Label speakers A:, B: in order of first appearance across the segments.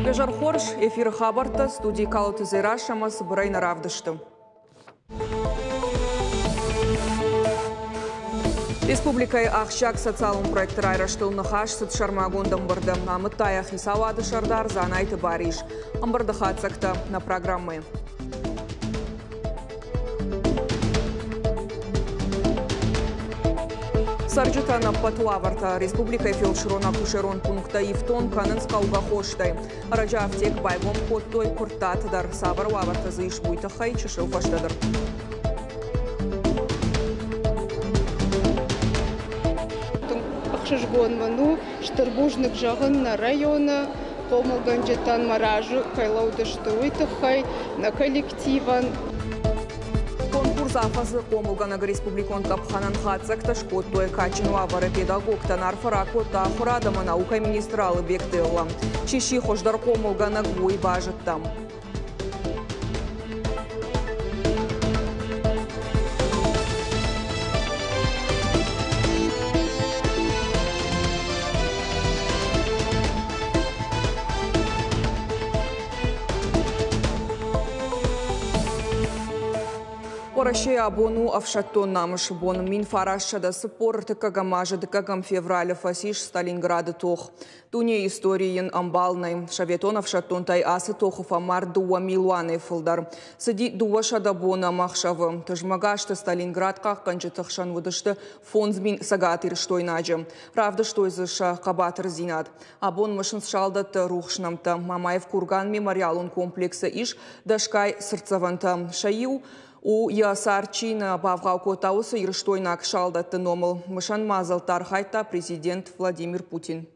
A: Изӕр хорз, эфиры хабӕрттӕ студийы Калоты Дзерассӕ ӕмӕ цыбырӕй нӕ равдысты. Республикӕйы ахсджиаг социалон проекты райрӕзтыл ныхас цыд сӕрмагонд ӕмбырды. Амыдта йӕ хицауады сӕрдар Дзанайты Барис. Ӕмбырды хатдзӕгтӕ нӕ программӕйы. Цӕрджытӕн ӕппӕт уавӕртӕ республикӕйы фелсырон-акушерон пункттӕ ифтонг кӕнынц хъӕугӕ хостӕй. Ӕрӕджы афтек байгом кодтой Куырттаты дӕр. Цавӕр уавӕртӕ дзы ис, уый тыххӕй чысыл фӕстӕдӕр.
B: Тынг ӕхсызгон мын у, стыр бузныг зӕгъын нӕ районы хъомылгӕнджытӕн мӕ разы кӕй лӕудысты, уый тыххӕй, нӕ коллективӕн.
A: Конкурс афӕдзы хъомылгӕнӕг республикон къӕпхӕнӕн хатдзӕгтӕ скодтой. Кадджын уавӕры педагогтӕн арфӕ ракодта ахуырад ӕмӕ наукӕйы министр Алыбегты Элла. Чи сси хуыздӕр хъомылгӕнӕг, уый базыдтам. Уӕрӕсейы абон у ӕфсӕддон намысы бон. 1943 азы дыккӕгӕм февралы фӕцис Сталинграды тох. Дунейы историйы йын ӕмбал нӕй. Советон ӕфсӕддонтӕй ацы тохы фӕмард дыууӕ милуанӕй фылдӕр. Цыди 200 боны ӕмӕ ӕхсӕвы. Тызмӕг азты Сталинград хъахъхъӕнджыты хсӕн уыдысты 5000 цӕгатирыстойнаджы. Равдыстой дзы сӕ хъӕбатырдзинад. Абон мысынц салдӕтты рухс нӕмттӕ. Мамаев курган мемориалон комплексы ис дӕсгай цыртдзӕвӕнтӕ. Сӕ иу у йӕ цард чи нӕ бавгъау кодта, уыцы ирыстойнаг салдӕтты номыл. Мысӕн мадзӕлтты архайдта президент Владимир Путин.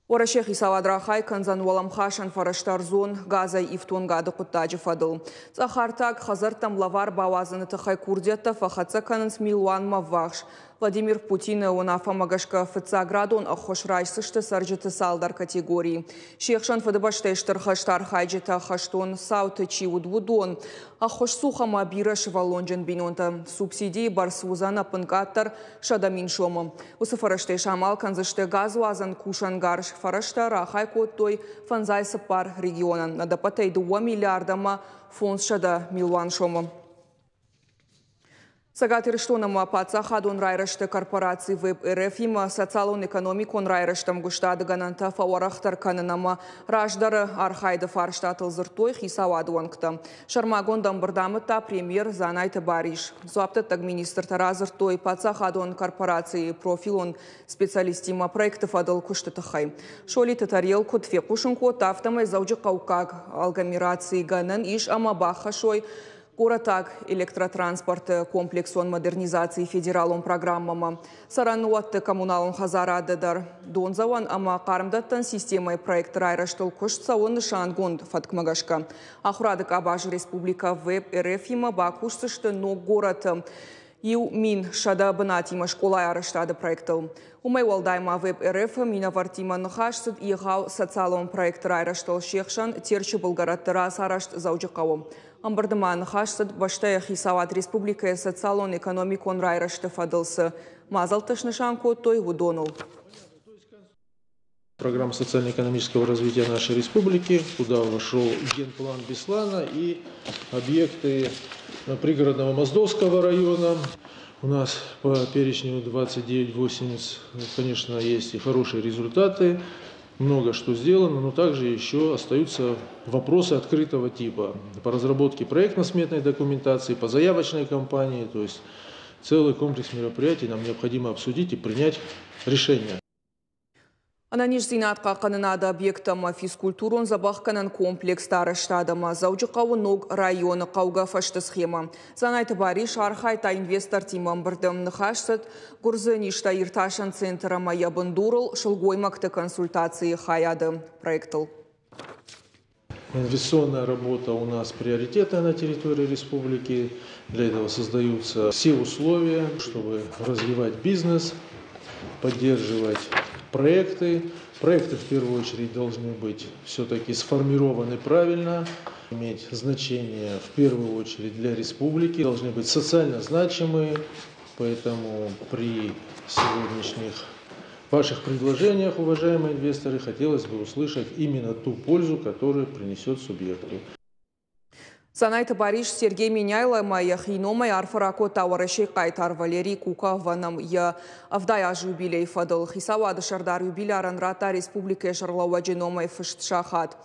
A: Уӕрӕсе хицауад рахай кӕндзӕн уӕлӕмхасӕн фӕрӕзтӕ ӕрдзон газӕй ифтонгады хъуыддаджы фӕдыл. Цъӕхартаг хӕдзӕрттӕм лӕвар бауадзыны тыххӕй курдиӕттӕ фӕхӕццӕ кӕнынц милуанмӕ ввахс. Владимир Путины уынаффӕмӕ гӕсгӕ фыццаградон ӕххуыс райсдзысты цӕрджыты цалдӕр категорийы. Се хсӕн Фыдыбӕстӕйы стыр хӕсты архайджытӕ, хӕстон цауты чи уыд, уыдон. Ӕххуысцух ӕмӕ бирӕсывӕллонджын бинонтӕ. Субсидийы бӕрц уыдзӕн ӕппынкъаддӕр 100 000 сомы. Уыцы фӕрӕзтӕй самал кӕндзысты газуадзӕн кусӕнгарз. Фӕрӕзтӕ рахай кодтой 54 регионӕн. Ӕдӕппӕтӕй 2 миллиард ӕмӕ 500 милуан сомы. Цӕгат Ирыстон ӕмӕ паддзахадон райрӕзты корпораци ВЭБ-РФ-имӕ социалон-экономикон райрӕзты ӕмгуыстады гӕнӕнтӕ фӕуӕрӕхдӕр кӕнын ӕмӕ раздӕры архайды фарстатыл дзырдтой хицауады уӕнгтӕ. Сӕрмагонд ӕмбырд амыдта премьер Дзанайты Барис. Дзуапдӕттӕг министртӕ радзырдтой паддзахадон корпорацийы профилон специалисттимӕ проекты фӕдыл куысты тыххӕй. Солиты Тариел куыд фехъусын кодта, афтӕмӕй Дзӕуджыхъӕуккаг агломерацийы гӕнӕн ис ӕмӕ баххӕссой горӕтаг электротранспорты комплексон модернизацийы федералон программӕмӕ. Цӕрӕнуӕтты коммуналон хӕдзарады дӕр дондзӕуӕн ӕмӕ хъармдӕттӕн системӕйы проекты райрӕзтыл куыст цӕуы нысангонд фӕткмӕ гӕсгӕ. Ахуырады къабазы республикӕ ВЭБ-РФ-имӕ бакусдзысты ног горӕты 1100 бынатимӕ скъолайы арӕзтады проектыл. Уымӕй уӕлдай ма ВЭБ-РФ-ы минӕвӕрттимӕ ныхас цыд егъау социалон проекты райрӕзтыл, се хсӕн Терчы былгӕрӕтты рацарӕзт Дзӕуджыхъӕуы. Ӕмбырды ма ныхас цыд бӕстӕйы хицауад республикӕйы социалон-экономикон райрӕзты фӕдыл цы мадзӕлттӕ снысан кодтой, уыдоныл.
C: Программа социально-экономического развития нашей республики, куда вошел генплан Беслана и объекты пригородного Моздокского района. У нас по перечню 29.80, конечно, есть и хорошие результаты, много что сделано, но также еще остаются вопросы открытого типа по разработке проектно-сметной документации, по заявочной кампании, то есть целый комплекс мероприятий нам необходимо обсудить и принять решение.
A: Ӕнӕниздзинад хъахъхъӕнынады объекттӕ ӕмӕ физкультурон дзӕбӕхгӕнӕн комплексты арӕзтад ӕмӕ Дзӕуджыхъӕуы ног районы хъӕугӕ фӕзты схемӕ. Дзанайты Барис архайдта инвестортимӕ ӕмбырды. Ныхас цыд Гуырдзы низтӕ иртасӕн центр ӕмӕ йӕ бындурыл сылгоймӕгты консультацийы хайады проектыл.
C: Инвестиционная работа у нас приоритетная на территории республики. Для этого создаются все условия, чтобы развивать бизнес, поддерживать проекты. Проекты в первую очередь должны быть все-таки сформированы правильно, иметь значение в первую очередь для республики, должны быть социально значимые, поэтому при сегодняшних В ваших предложениях, уважаемые инвесторы, хотелось бы услышать именно ту пользу, которую принесет субъекту.
A: Дзанайты Барис Сергей Меняйломӕ йӕхи номӕй арфӕ ракодта Уӕрӕсейы хъайтар Валерий Куковӕн йӕ 70 азы юбилейы фӕдыл. Хицауады сӕрдар юбилярӕн радта республикӕйы сӕргълӕууӕджы номӕй фыст сахат.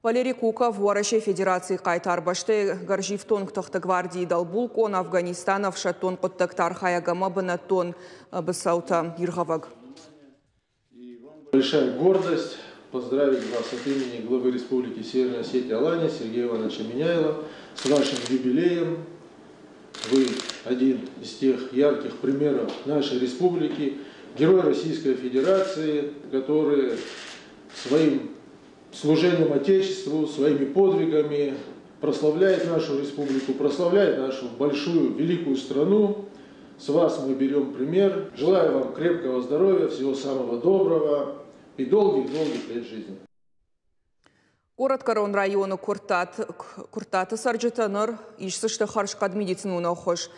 A: Валерий Куков Уӕрӕсейы Федерацийы хъайтар, бӕстӕйы гӕрзифтонг тыхты гвардийы дӕлбулкъон, Афганистаны ӕфсӕддон хъуыддӕгты архайӕг ӕмӕ бынӕттон быцӕутӕ иргъӕвӕг.
C: Большая гордость поздравить вас от имени главы Республики Северная Осетия Алания Сергея Ивановича Меняйло с вашим юбилеем. Вы один из тех ярких примеров нашей республики, герой Российской Федерации, который своим служением Отечеству, своими подвигами прославляет нашу республику, прославляет нашу большую, великую страну. С вас мы берем пример. Желаю вам крепкого здоровья, всего самого доброго и долгих-долгих лет жизни.
A: Горӕтгӕрон районы Куырттаты цӕрджытӕ ныр исдзысты хӕрзхъӕд медицинон ӕххуыс.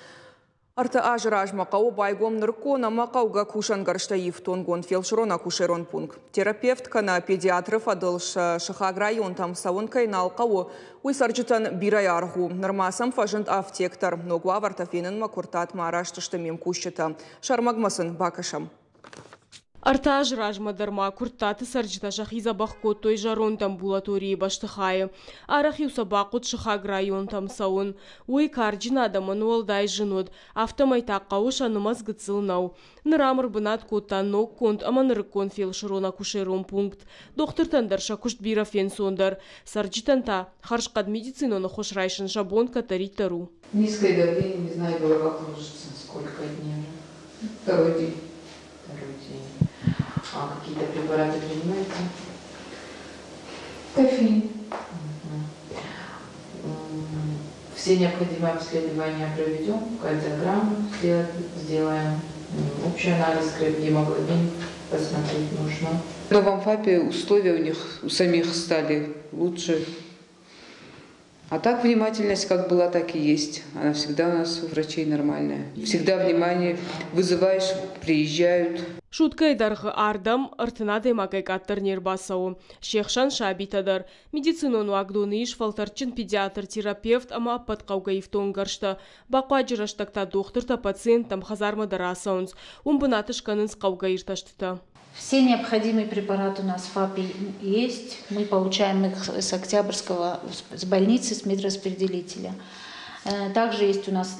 A: 3 азы размӕ хъӕуы байгом нырыккон ӕмӕ хъӕугӕ кусӕнгӕрзтӕй ифтонггонд фелсырон-акушерон пункт. Терапевт кӕнӕ педиатры фӕдыл сӕ сыхаг районтӕм цӕуын кӕй нал хъӕуы, уый цӕрджытӕн бирӕ аргъ у. Нырма сӕм фӕзынд афтек дӕр. Ног уавӕртӕ фенынмӕ Куырттатмӕ араст сты ме мкусджытӕ. Сӕрмӕгмӕ сын бакӕсӕм.
D: 3 азы размӕ дӕр ма Куырттаты цӕрджытӕ сӕхи дзӕбӕх кодтой зӕронд амбулаторийы бӕстыхайы. Арӕх-иу сӕ бахъуыд сыхаг районтӕм цӕуын. Уый карджын адӕмӕн уӕлдай зын уыд, афтӕмӕй та хъӕуы сӕ нымӕц гыццыл нӕу. Ныр ам ӕрбынат кодта ногконд ӕмӕ нырыккон фелсырон-акушерон пункт. Дохтыртӕн дӕр сӕ куыст бирӕ фенцондӕр. Цӕрджытӕн та хӕрзхъӕд медицинон ӕххуыс райсын сӕ бон кӕддӕриддӕр у.
E: Низкое давление, не знаю, голова кружится, сколько дней уже. Второй день. Второй день. А какие-то препараты принимаете? Кофеин. Все необходимые обследования проведем, кардиограмму сделаем, общий анализ крови, гемоглобин посмотреть нужно.
F: В новом ФАПе условия у них у самих стали лучше. А так внимательность как была, так и есть. Она всегда у нас у врачей нормальная. Всегда внимание вызываешь, приезжают.
D: Суткӕйы дӕргъы ардӕм 30 адӕймагӕй къаддӕр не рбацӕуы. Се хсӕн сабитӕ дӕр. Медицинон уагдоны ис фӕлтӕрдджын педиатр, терапевт ӕмӕ ӕппӕт хъӕугӕ ифтонггӕрзтӕ. Бахъуаджы рӕстӕг та дохтыртӕ пациенттӕм хӕдзармӕ дӕр ацӕуынц. Уым бынаты скӕнынц хъӕугӕ иртӕстытӕ.
G: Все необходимые препараты у нас в ФАПе есть. Мы получаем их с Октябрьского, с больницы, с медраспределителя. Также есть у нас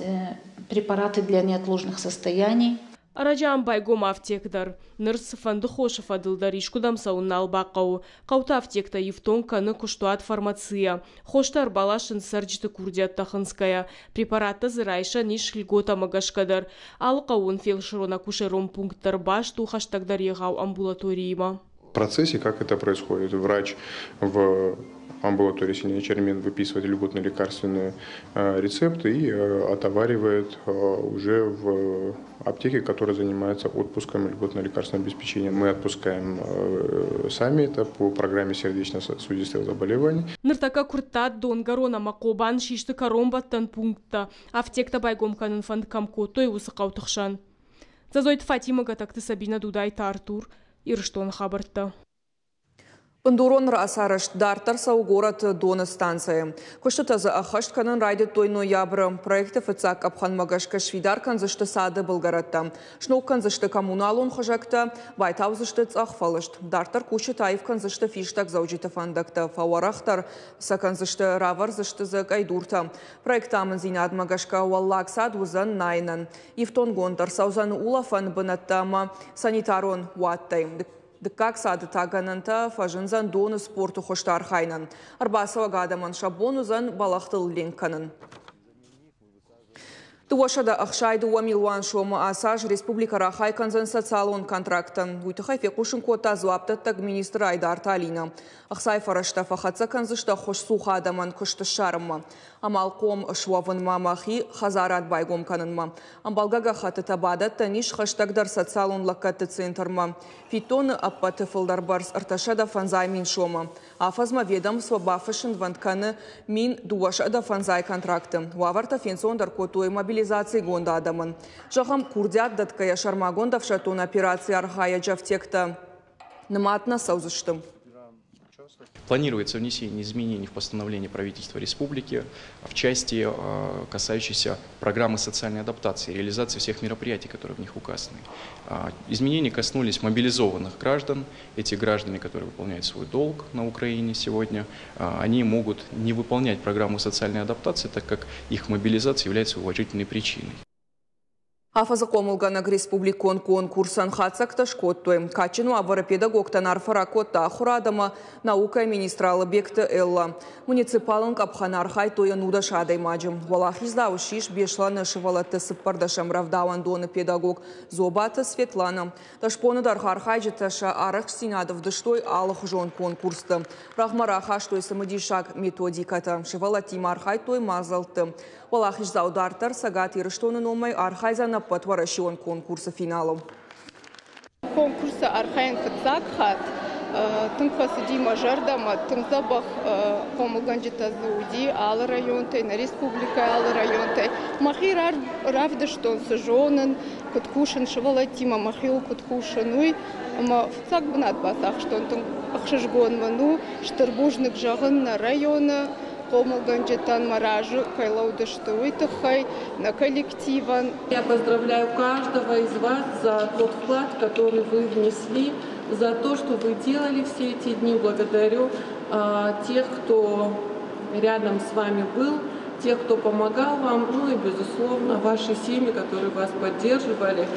G: препараты для неотложных состояний.
D: Ӕрӕджы ам байгом афтек дӕр. Ныр цыфӕнды хосы фӕдыл дӕр искуыдӕм цӕуын нал бахъӕуы. Хъӕуты афтектӕ ифтонг кӕны куыстуат «Фармация». Хостӕ ӕрбаласынц цӕрджыты курдиӕттӕ хынцгӕйӕ. Препараттӕ дзы райсӕн ис льготӕмӕ гӕсгӕ дӕр. Алы хъӕууон фелсырон-акушерон пункт дӕр баст у хӕстӕгдӕр егъау амбулаториимӕ.
H: В процессе, как это происходит, врач в амбулатории Синий Чермен выписывает льготные лекарственные рецепты и отоваривает уже в аптеке, которая занимается отпуском льготного лекарственного обеспечения. Мы отпускаем сами это по программе сердечно-сосудистых заболеваний.
D: Ныртӕккӕ Куырттат, Донгӕрон ӕмӕ Хъобан систы кӕронбӕттӕн пункттӕ. Афтектӕ байгом кӕнын фӕнд кӕм кодтой, уыцы хъӕуты хсӕн. Дзӕдзойты Фатимӕ, Гӕтӕгты Сабинӕ, Дудайты Артур, Ирыстоны хабӕрттӕ.
A: Бындурон рацарӕзт дарддӕр цӕуы горӕты Доны станцӕйы. Куыстытӕ дзы ӕххӕст кӕнын райдыдтой ноябры. Проекты фыццаг къӕпхӕнмӕ гӕсгӕ сфидар кӕндзысты цады былгӕрӕттӕ. Сног кӕндзысты коммуналон хызӕгтӕ, байтаудзысты цъӕх фӕлыст. Дарддӕр кусджытӕ аив кӕндзысты фистӕгдзӕуджыты фӕндӕгтӕ, фӕуӕрӕхдӕр сӕ кӕндзысты, равӕрдзысты дзы къӕйдуртӕ. Проекты амынддзинадмӕ гӕсгӕ уӕллаг цад уыдзӕн найынӕн. Ифтонгонд ӕрцӕудзӕн улӕфӕн бынӕттӕ ӕмӕ санитарон уаттӕй. Дыккаг цады та гӕнӕнтӕ фӕзындзӕн доны спорты хуызты архайынӕн. Ӕрбацӕуӕг адӕмӕн сӕ бон уыдзӕн бӕлӕгътыл ленк кӕнын. 262 милуан сомы ацы аз республикӕ рахай кӕндзӕн социалон контракттӕн. Уый тыххӕй фехъусын кодта дзуапдӕттӕг министр Айдарты Алинӕ. Ӕхцайы фӕрӕзтӕ фӕхӕццӕ кӕндзысты ӕххуысцух адӕмӕн куыст ссарынмӕ, амалхъом суӕвынмӕ ӕмӕ хи хӕдзарад байгом кӕнынмӕ. Ӕмбӕлгӕ гӕххӕттытӕ бадӕттӕн ис хӕстӕгдӕр социалон лӕггӕдты центрмӕ. Фиддоны ӕппӕты фылдӕр бӕрц 350 мин сомы. Афӕдзмӕ ведомство бафыссынвӕнд кӕны 1250 контракты. Уавӕртӕ фенцондӕр кодтой мобилизаци. мобилизацигонд адӕмӕн. Зӕгъӕм, курдиат дӕтгӕйӕ сӕрмагонд ӕфсӕддон операцийы архайӕджы ӕфтиӕгтӕ нымад нӕ цӕудзысты.
I: Планируется внесение изменений в постановление правительства республики в части, касающейся программы социальной адаптации, реализации всех мероприятий, которые в них указаны. Изменения коснулись мобилизованных граждан. Эти граждане, которые выполняют свой долг на Украине сегодня, они могут не выполнять программу социальной адаптации, так как их мобилизация является уважительной причиной.
A: Афӕдзы хъомылгӕнӕг республикон конкурсӕн хатдзӕгтӕ скодтой. Кадджын уавӕры педагогтӕн арфӕ ракодта ахуырад ӕмӕ наукӕйы министр Алыбегты Эллӕ. Муниципалон къӕпхӕны архайдтой 11 адӕймаджы. Уӕлахиздзау ссис Беслӕны сывӕллӕтты 14-ӕм рӕвдауӕндоны педагог Зобаты Светлана. 10 боны дӕргъы архайджытӕ сӕ арӕхстдзинад ӕвдыстой алыхуызон конкурсты. Рӕгъмӕ рахастой цымыдисаг методикӕтӕ. Сывӕллӕттимӕ архайдтой мадзӕлтты. Уӕлахиздзау дарддӕр Цӕгат Ирыстоны номӕй архайдзӕн ӕппӕтуӕрӕсеон конкурсы финалы.
B: Конкурсы архайын фыццаг хатт. Тынг фӕцыди мӕ зӕрдӕмӕ, тынг дзӕбӕх хъомылгӕнджытӕ дзы уыди алы районтӕй, нӕ республикӕйы алы районтӕй. Мӕхи равдыстон, цы зонын, куыд кусын сывӕллӕттимӕ, мӕхиуыл куыд кусын, уый. Ӕмӕ фыццаг бынат бацахстон, тынг ӕхсызгон мын у. Стыр бузныг зӕгъын нӕ районы хъомылгӕнджытӕн, мӕ разы кӕй лӕудысты, уый тыххӕй, нӕ коллективӕн.
J: Я поздравляю каждого из вас за тот вклад, который вы внесли, за то, что вы делали все эти дни. Благодарю тех, кто рядом с вами был, тех, кто помогал вам, ну и, безусловно, ваши семьи, которые вас поддерживали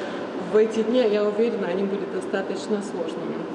J: в эти дни, я уверена, они были достаточно сложными.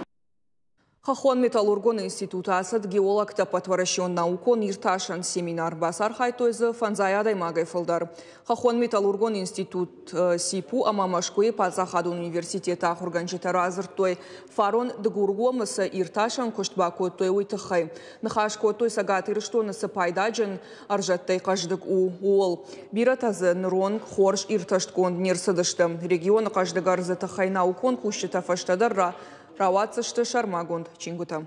A: Хӕххон металлургон институты ацыд геологты ӕппӕтуӕрӕсеон наукон иртасӕн семинар. Бацархайдтой дзы 50 адӕймагӕй фылдӕр. Хӕххон металлургон институт ЦИПУ ӕмӕ Мӕскуыйы паддзахадон университеты ахуыргӕнджытӕ радзырдтой, фарон Дыгургомы цы иртасӕн куыст бакодтой, уый тыххӕй. Ныхас кодтой, Цӕгат Ирыстоны цы пайдаджын ӕрзӕттӕй хъӕздыг у, ууыл. Бирӕтӕ дзы ныронг хорз иртӕстгонд не рцыдысты. Регионы хъӕздыг ӕрдзы тыххӕй наукон кусджытӕ фӕстӕдӕр рауадздзысты сӕрмагонд чингуытӕ.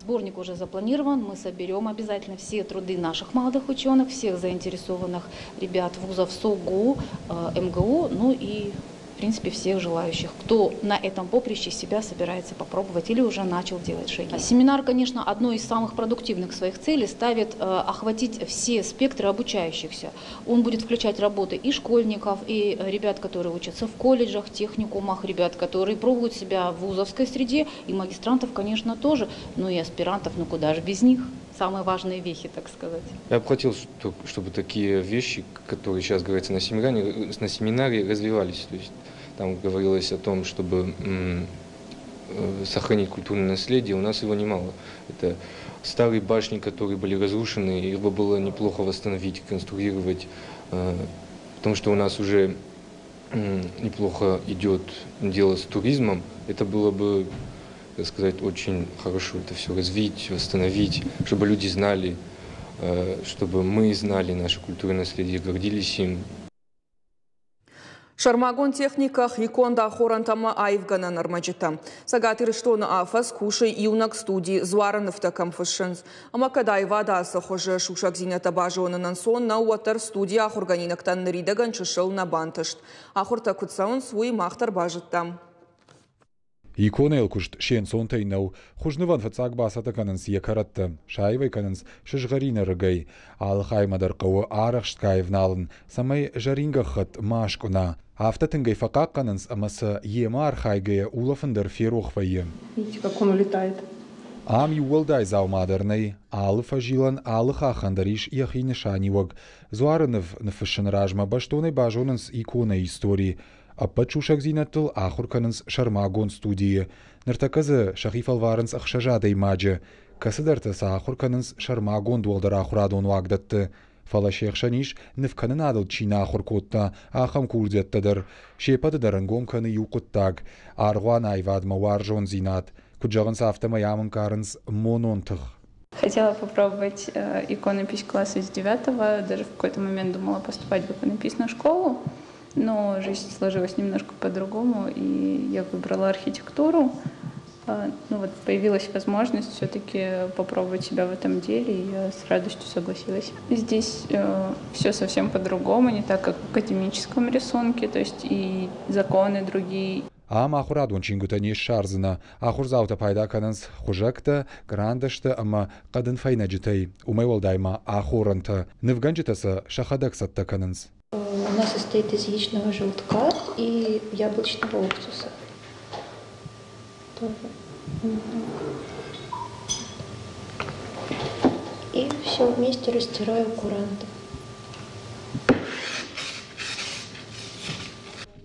K: Сборник уже запланирован, мы соберем обязательно все труды наших молодых ученых, всех заинтересованных ребят вузов СОГУ, МГУ, ну и в принципе всех желающих, кто на этом поприще себя собирается попробовать или уже начал делать шаги. Семинар, конечно, одной из самых продуктивных своих целей ставит охватить все спектры обучающихся. Он будет включать работы и школьников, и ребят, которые учатся в колледжах, техникумах, ребят, которые пробуют себя в вузовской среде, и магистрантов, конечно, тоже, но и аспирантов, ну куда же без них. Самые важные вехи, так сказать.
L: Я бы хотел, чтобы такие вещи, которые сейчас говорятся на семинаре, развивались. То есть там говорилось о том, чтобы сохранить культурное наследие, у нас его немало. Это старые башни, которые были разрушены, их бы было неплохо восстановить, реконструировать, потому что у нас уже неплохо идет дело с туризмом. Это было бы, так сказать, очень хорошо это все развить, восстановить, чтобы люди знали, чтобы мы знали наше культурное наследие, гордились им.
A: Сӕрмагонд техникӕ, хиконд ахорӕнтӕ ӕмӕ аивгӕнӕн ӕрмӕджытӕ. Цӕгат Ирыстоны афӕдз кусы иунӕг студи, дзуары нывтӕ кӕм фыссынц. Ӕмӕ кӕд аивады ацы хуызы сусӕгдзинӕдтӕ базонын ӕнцон нӕу, уӕддӕр студийы ахуыргӕнинӕгтӕн ныридӕгӕн чысыл нӕ бантыст. Ахуыртӕ куыд цӕуынц, уый мах дӕр базыдтам.
M: Иконӕйыл куыст се нцонтӕй нӕу. Хуызнывӕн фыццаг бацӕттӕ кӕнынц йӕ кӕрӕттӕ, саив ӕй кӕнынц сызгъӕрины рыгӕй. Алы хаймӕ дӕр хъӕуы арӕхстгай ӕвналын, цӕмӕй зӕрин гӕххӕтт ма аскъуына. Афтӕ тынг ӕй фӕхъахъхъӕнынц, ӕмӕ сӕ йемӕ архайгӕйӕ улӕфын дӕр ферох вӕййы.
J: Видите, как он улетает.
M: Ам иу уӕлдай дзаума дӕр нӕй. Алы фӕзилӕн, алы хаххӕн дӕр ис йӕхи нысаниуӕг. Дзуары ныв ныффыссыны размӕ бӕстонӕй базонынц иконӕйы истори. Ӕппӕт сусӕгдзинӕдтыл ахуыр кӕнынц сӕрмагонд студийы. Ныртӕккӕ дзы сӕхи фӕлварынц 6 адӕймаджы. Кӕцыдӕртӕ сӕ ахуыр кӕнынц сӕрмагонд уӕлдӕр ахуырадон уагдӕтты. Фӕлӕ се хсӕн ис, нывкӕнынадыл чи нӕ ахуыр кодта, ахӕм курдиӕттӕ дӕр. Се ппӕты дӕр ӕнгом кӕны иу хъуыддаг – аргъуаны аивадмӕ уарзондзинад. Куыд зӕгъынц, афтӕмӕй ам ӕнкъарынц монон тых.
N: Хотела попробовать иконопись класса с 9-го, даже в какой-то момент думала поступать в иконописную школу, но жизнь сложилась немножко по-другому, и я выбрала архитектуру. Ну вот появилась возможность все-таки попробовать себя в этом деле, и я с радостью согласилась. Здесь все совсем по-другому, не так, как в академическом рисунке, то есть и законы другие.
M: Ам ахуырадон чингуытӕ не ссардзынӕ. Ахуырдзаутӕ пайда кӕнынц хуызӕгтӕ, кърандӕстӕ ӕмӕ хъӕдын фӕйнӕджытӕй. Уымӕй уӕлдай ма ахорӕнтӕ. Нывгӕнджытӕ сӕ сӕхӕдӕг цӕттӕ кӕнынц.
O: Она состоит из яичного желтка и яблочного уксуса. Тоже. И все вместе растираю курантом.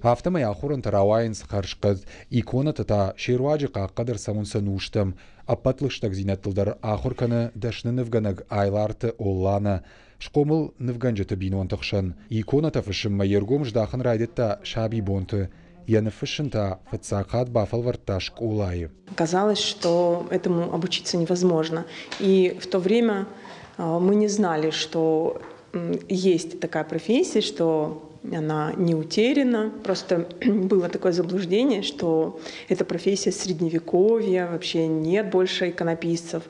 M: Афтӕмӕй ахорӕнтӕ рауайынц хӕрзхъӕд, иконӕтӕ та се руаджы хъахъхъӕд ӕрцӕуынц ӕнустӕм. Ӕппӕт лыстӕгдзинӕдтыл дӕр ахуыр кӕны дӕсны нывгӕнӕг Айларты Олланӕ. Схъомыл нывгӕнджыты бинонты хсӕн. Иконӕтӕ фыссынмӕ йе ргом здахын райдыдта сабибонты. Йӕ ныффыссын та фыццаг хатт бафӕлвӕрдта скъолайы.
P: Казалось, что этому обучиться невозможно. И в то время мы не знали, что есть такая профессия, что она не утеряна. Просто было такое заблуждение, что это профессия средневековья, вообще нет больше иконописцев.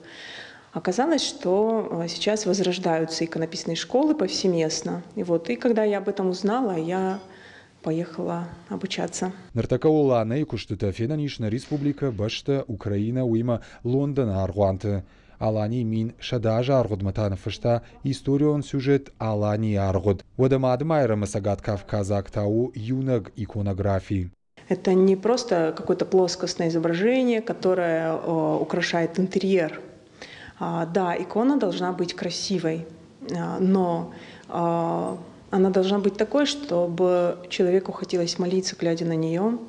P: Оказалось, что сейчас возрождаются иконописные школы повсеместно. И вот, и когда я об этом узнала, я поехала обучаться.
M: Ныртӕккӕ Оланӕйы куыстытӕ фенӕн ис нӕ республикӕ, бӕстӕ, Украинӕ, уыимӕ Лондоны аргъуанты. Аланийы 1100 азы аргъуыдмӕ та ныффыста историон сюжет «Аланийы аргъуыд». Уӕдӕ Мады Майрӕмы цӕгаткавказаг та у иунӕг иконографи.
P: Это не просто какое-то плоскостное изображение, которое украшает интерьер. Да, икона должна быть красивой, но она должна быть такой, чтобы человеку хотелось молиться, глядя на нее,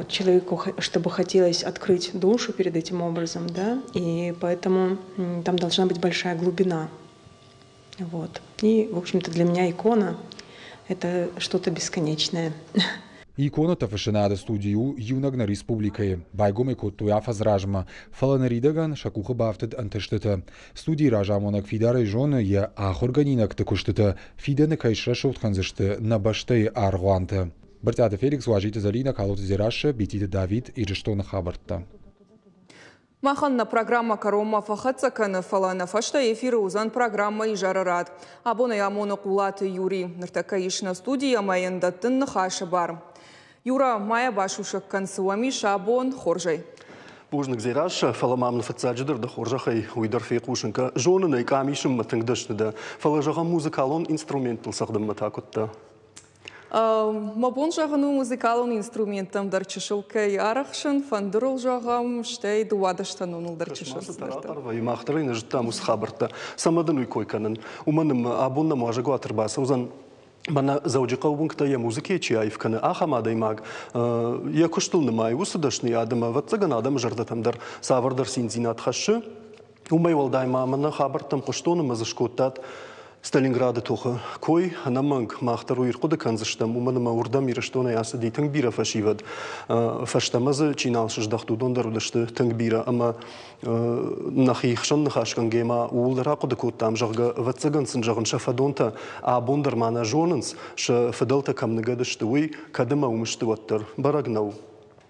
P: человеку, чтобы хотелось открыть душу перед этим образом, да, и поэтому там должна быть большая глубина. Вот. И, в общем-то, для меня икона – это что-то бесконечное.
M: Иконӕтӕ фыссынады студи у иунӕг нӕ республикӕйы. Байгом ӕй кодтой афӕдз размӕ, фӕлӕ ныридӕгӕн сӕ къухы бафтыд ӕнтыстытӕ. Студийы разамонӕг фидарӕй зоны, йӕ ахуыргӕнинӕгты куыстытӕ фидӕны кӕй срӕсугъд кӕндзысты нӕ бӕстӕйы аргъуантӕ. Брытъиаты Феликс, Уазиты Зӕлинӕ, Калоты Дзерассӕ, Бититы Давид, Ирыстоны хабӕрттӕ.
A: Махӕн нӕ программӕ кӕронмӕ фӕхӕццӕ кӕны, фӕлӕ нӕ фӕстӕ эфиры уыдзӕн программӕ Изӕры рад. Абон ӕй амоны Хъулаты Юрий. Ныртӕккӕ ис нӕ студийы ӕмӕ йын дӕттын ныхасы бар. Юра, ма йӕ басусӕг кӕн, цы уӕм ис абон, хорзӕй.
Q: Бузныг, Дзерассӕ, фӕлӕ ма мын фыццаджыдӕр дӕ хорзӕхӕй уый дӕр фехъусын кӕ. Зонын ӕй, къам исынмӕ тынг дӕсны дӕ, фӕлӕ, зӕгъӕм, музыкалон инструменттыл цӕгъдынмӕ та куыд дӕ?
A: Мӕ бон зӕгъын у, музыкалон инструменттӕм дӕр чысыл кӕй арӕхсын, фӕндырыл зӕгъӕм, стӕй дыууадӕстӕноныл дӕр чысыл цыдӕртӕ.
Q: Мах дӕр ӕй нӕ зыдтам уыцы хабӕрттӕ. Цӕмӕ дын уый кой кӕнын? Уымӕн ӕмӕ абон нӕм уазӕгуат ӕрбацӕудзӕн мӕнӕ Дзӕуджыхъӕуы уынгтӕ йӕ музыкӕйы чи аив кӕны, ахӕм адӕймаг. Йӕ куыстыл нымайы уыцы дӕсныйад ӕмӕ, ӕвӕццӕгӕн, адӕмы зӕрдӕтӕм дӕр цавӕрдӕр циндзинад хӕссы. Уымӕй уӕлдай ма мӕнӕ хабӕрттӕм хъуыстон ӕмӕ дзы скодтат Сталинграды тохы кой. Ӕнӕмӕнг мах дӕр уый ӕрхъуыды кӕндзыстӕм, уымӕн ӕмӕ уырдӕм Ирыстонӕй ацыди тынг бирӕ фӕсивӕд. Фӕстӕмӕ дзы чи нал сыздӕхт, уыдон дӕр уыдысты тынг бирӕ ӕмӕ нӕхи хсӕн ныхасгӕнгӕ ма ууыл дӕр ахъуыды кодтам, зӕгъгӕ, ӕвӕццӕгӕн сын зӕгъын сӕ фӕдонтӕ абон дӕр ма нӕ зонынц, сӕ фыдӕлтӕ кӕм ныгӕд сты, уый, кӕд ӕмӕ уым сты, уӕддӕр. Бӕрӕг нӕу.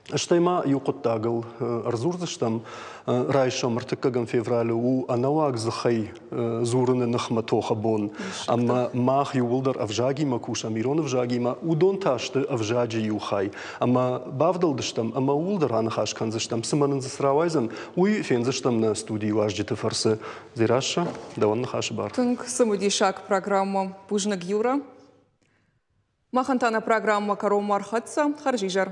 Q: Стӕй ма иу хъуыддагыл ӕрдзурдзыстӕм. Райсом ӕртыккӕгӕм февралы у ӕнӕуаг дзыхӕй дзурыны ныхмӕ тохы бон. Ӕмӕ мах иууылдӕр ӕвзагимӕ кусӕм, ирон ӕвзагимӕ, уыдон та сты ӕвзаджы иу хай. Ӕмӕ бавдӕлдыстӕм ӕмӕ ууыл дӕр аныхас кӕндзыстӕм, цымӕ нын дзы цы рауайдзӕн, уый фендзыстӕм нӕ студийы уазджыты фӕрцы. Дзерассӕ, дӕуӕн ныхасы бар.
A: Тынг цымыдисаг программӕ. Бузныг, Юра. Махӕн та нӕ программӕ кӕронмӕ ӕрхӕццӕ. Хӕрзизӕр.